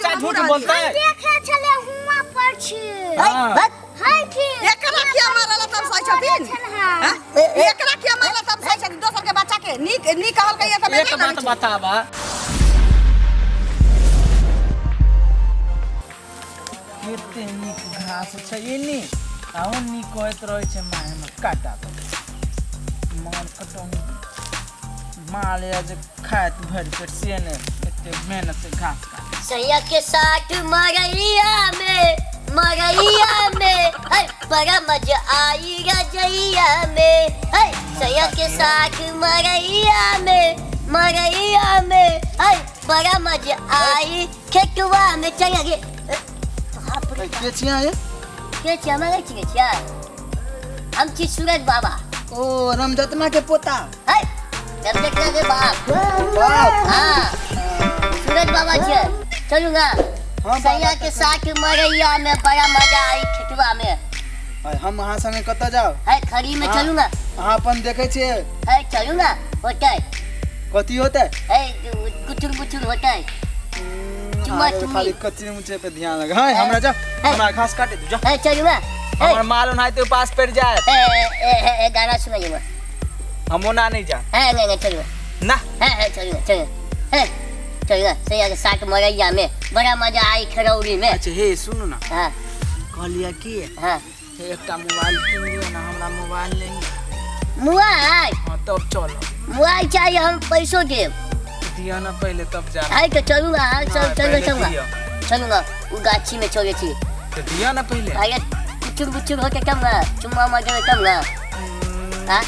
बच्चा हमहूँ झूठ रहलियै। बोलतै देखे छले हुआ पर छी हाँ। बस है की एकरा किया मारल तब सही छथिन हाँ। हैं? एकरा किया मारल तब सही छथिन दोसर के बच्चा के नीक नीक कहलकै तऽ एक बात बताबा कते नीक घास छै एनी आ ओनी कहैत रहै छै माय हमर काटा दो माल कटौनी माल या जे खायत भरि पेट से नहि एते मेहनत से घास काटे। सैया के साथ मरैया में, मरैया में है, बड़ा मजा आई रजैया में है। सैया के साथ मरैया में, मरैया में है, बड़ा मजा आई खेतवा में चल गे। बाप रे। के छिया ये? के छिया? मगर छिया छिया हम छी सूरज बाबा। ओ रमजतना के पोता है, रमजतना के बाप। बाप। हाँ, सूरज बाबा छियै। चलूंगा। हाँ, सैया के साथ मरैया में बड़ा मजा आई खेतवा में। आय, हम अहाँ संगे कतऽ जाउ? है, खड़ी में। हाँ। चलूंगा। अहाँ अपन देखै छियै। है, चलूंगा, होतै। कथी होतै? है, कुचुर कुचुर होतै, चुम्मा अरे, चुम्मी। खाली कचरे मुचरे पे ध्यान लगा है। हमरा जा, हमरा घास काटे दू, जा। है, चलूंगा है। हमर माल ओनाहिते उपास पड़ि जायत। ए, ए, ए, ए, गाना सुनाइए। हम ओना नहि जा। है, नहीं नहीं, चलूंगा। ना। है है, चलूंगा चलूंगा, है, चलूंगा। सैया के साथ मरैया में बड़ा मजा आई खरौरी में। अच्छा हे, सुनू ना। हाँ। कहलियै की, हाँ। हे, एकटा मोबाइल कीन दियौ ने, हमरा मोबाइल नहीं। मोबाइल? हाँ, तब चलो। मोबाइल चाहिए? हम पैसों देब। दिअ ना पहिले तब जा। है तो चलूंगा, हाँ, चल। हाँ, चलूंगा। पहिले चलूंगा। दिअ। चलूंगा, वो गाछी में चले छी। तऽ दिअ ना पहिले। अरे, कुचुर कुचुर होके तब ना, चुम्मा उम्मा देबै तब ना। हाँ,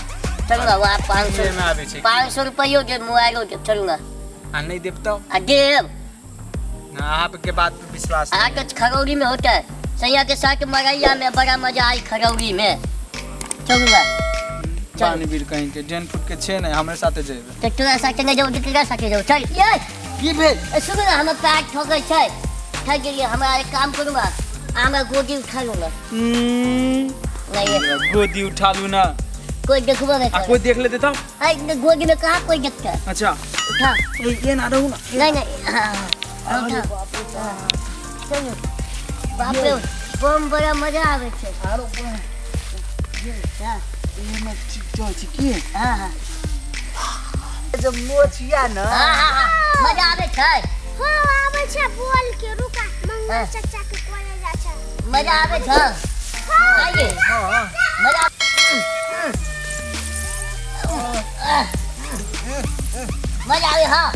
चलूंगा वहाँ 500। में आबै छै। 500 रुपयो देब, मोबाइलो देब, चलूंगा। आ नहि देब तब? आ देब। ना, आपके बात पे विश्वास आ नहीं। तो खरौरी में होता है, सैया के साथ मरैया में बड़ा मजा आई खरौरी में। चलूंगा, चल। पानी बीर कहीं के डेन फुट के छे नहीं, हमरे साथे जेबे। तो तोरा साथे नहीं जाऊ तो केकरा साथे जाऊ? चल ये। की भेल? ए, सुनू ना, हमर पैर ठोकै छै, थक गेलियै। हमरा एक काम करू ना, हमरा गोदी उठा लू ना। नहीं ये। गोदी उठा लू ना। कोई देखबो नहीं आ करे। कोई देख लेते तब? अरे, गोदी में कहाँ कोई देखता है? अच्छा। उठा। ए, ये ना रहू ना। नहीं नहीं, हाँ, हाँ, उठा। हाँ, चलू। बाप रे, बम, बड़ा मजा आबै छै। आरो। हाँ। एमे ठीक चल छी की? हाँ हाँ। जब मोचिया ना। हाँ हाँ हाँ, मजा आबै छै। हाँ, आबै छै, बोल के रुका मंगल। हाँ। चाचा के कॉलेज जा छै। मजा आबै छै। आइए। हाँ। मजा मजा आबै। हाँ।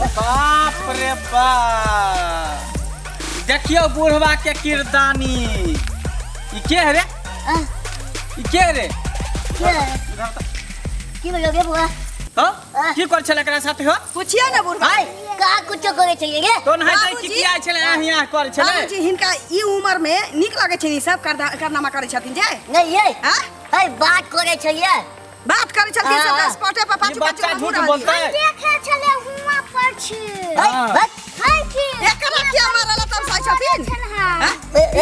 बाप रे बाप, देखियौ बुढ़वा के किरदानी। ई के है रे? हाँ। ई के है रे? के की बोलो गे बुआ? हाँ, की कर छले एकरा साथे हो? पुछिए ने बुढ़बा। हाय, का कुछो करे छै गे? तो नहाय की बाबूजी। की आइ छले, यहाँ कर छले। बाबूजी, हिनका ई उम्र में नीक लगै छै ई सब कारनामा करै छथिन जे? नहीं ये। हाँ? हाय, बात करे छै ये। बात करै छलखिन हाँ। सबटा स्पॉटे पर ई पाछू पाछू बच्चा हमहूँ झूठ रहलियै। बोलतै। देखे छले हुआ पर छी। हाय। हाँ। बस। है की। एकरा किया मारल तब सही छथिन? हाँ। हैं?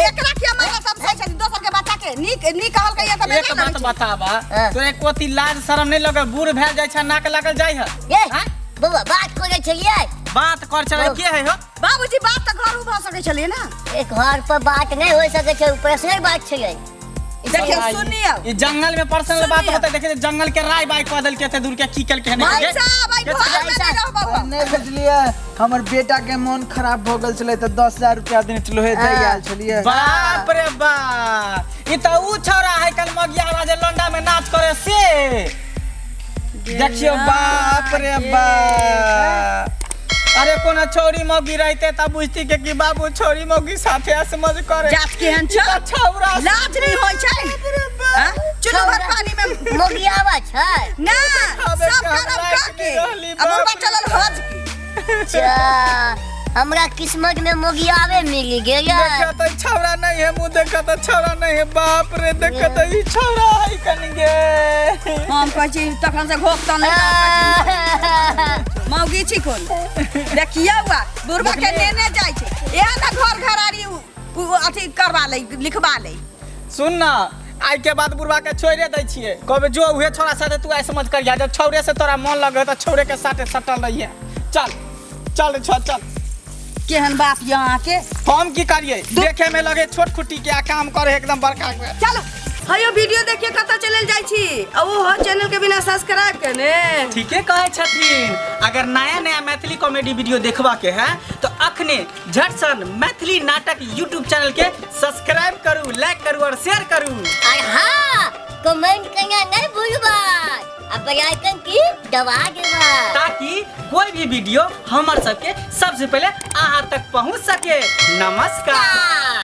एकरा किया मारल तब सही छथिन? दोसर के बच्चा के नीक नीक कहलकै तऽ एक बात बताबा। हाँ। तोरे कोती लाज शरम नहीं लगे? बूढ़ भए जाइ छै, नाक लागल जाइ है। ये। हाँ? बउआ, बात करे छै ये। बात कर छले। के है हो? बाबूजी, बात तऽ घर भऽ सकै छलै ने। एक घर पर बात नहीं हो सके छै, पर्सनल बात छै। देखियौ, सुनियौ। ई जंगल में पर्सनल बात सुनियौ। होते, देखे जंगल के राय बाय कह देलके, एते दूर के की केलके नहीं भाई के? साहब, आइ घर में नहि रहबौ। नहि बुझलियै, हमर बेटा के मोन खराब भऽ गेल छलै तऽ 10,000 रुपया देने छलहुँ हे, दै आयल छलियै। बाप रे बाप, ई तऽ ऊ छौड़ा है कल मगिया जे लंडा में नाच करे से। देखियो, बाप रे बाप। अरे, कोनो छौरी मौगी रहते तब बुझती के कि बाबू छौरी मौगी साथे असमझ करे। जात केहन ई छौ? तऽ छौड़ा लाज नहि होइ छै? हाँ? चुल्लू भर पानी में मोगियावा छै। ना। खाबे सब के हम खराब लायक कऽ के नहि रहली, आ बुढ़बा बाप रे। चलल हज के। चा, हमरा किस्मत में मोगियावे मिल गेल। देखा तो ई छौड़ा नहीं है मुँह, देखा तो छौड़ा नहीं है। बाप रे, देखा तो ई छौड़ा है कन गे। हम कहै छी तखन से घोप तन मौगी छी कोन। देखियौ, आ बुढ़बा के नेने जाइ छै, इएह ने घर घरारी उ अथी करवा लै, लिखवा लै। सुन ना, आइ के बाद बुढ़वा के छोड़े दै छियै। कहबै जो उहे छोरा साथे तू आइ समझ करिया, जब छौरे से तोरा मन लगे तऽ छौरे के साथे सटल रहिए। चल चल छ चल। केहन बाप यऽ अहाँके? हम की करिए, देखे में लगे छोट खुट्टी के आ काम करे एकदम बड़का के। चलो हयो वीडियो देखिए कतऽ चलल जाइ छी, आ ओ हो चैनल के बिना सब्सक्राइब केने। ठीके कहै छथिन। अगर नया नया मैथिली कॉमेडी वीडियो देखबा के है तो अखने झटसन मैथिली नाटक यूट्यूब चैनल के सब्सक्राइब करू, लाइक करू और शेयर करू। और हाँ, कमेंट करना नहीं भूलबा आ बेल आइकन की दबा देबा, ताकि कोई भी वीडियो हमर सबके सबसे पहले अहाँ तक पहुँच सके। नमस्कार।